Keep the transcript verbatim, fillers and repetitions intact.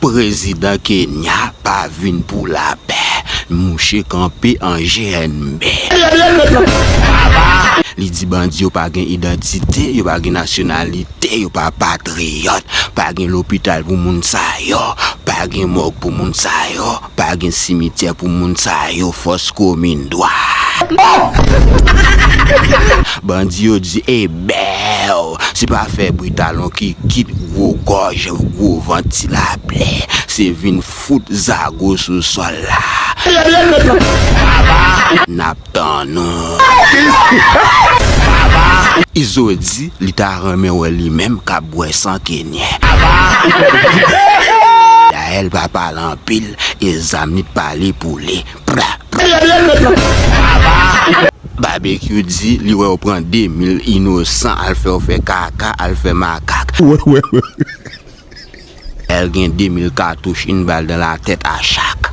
Prezidan Kenya pa vin pou lapè. Mouche kanpe an G N B. Li di bandi yo pa gen idantite, yo pa gen nasyonalite, yo pa patriyòt, pa gen lopital pou moun sa yo, pa gen mòg pou moun sa yo, pa gen simityè pou moun sa yo, fòs komin dwa. Bandi yo di, e bèw, se pa fè bri talon ki kit gwo gòj, gwo vant ti laplè, se vin fout zago sou sòl la. N ap tann ou. Izo di li ta renmen wè li menm k ap bwè san Kenyen. Dayè l pa pale anpil, e zam li t pale pou li. Pra, pra. Babekyou di li wè w pran de mil inosan, al fè w fè kaka, al fè makak. Wè, wè, wè. L gen de mil katouch, une balle dans la tête à chaque.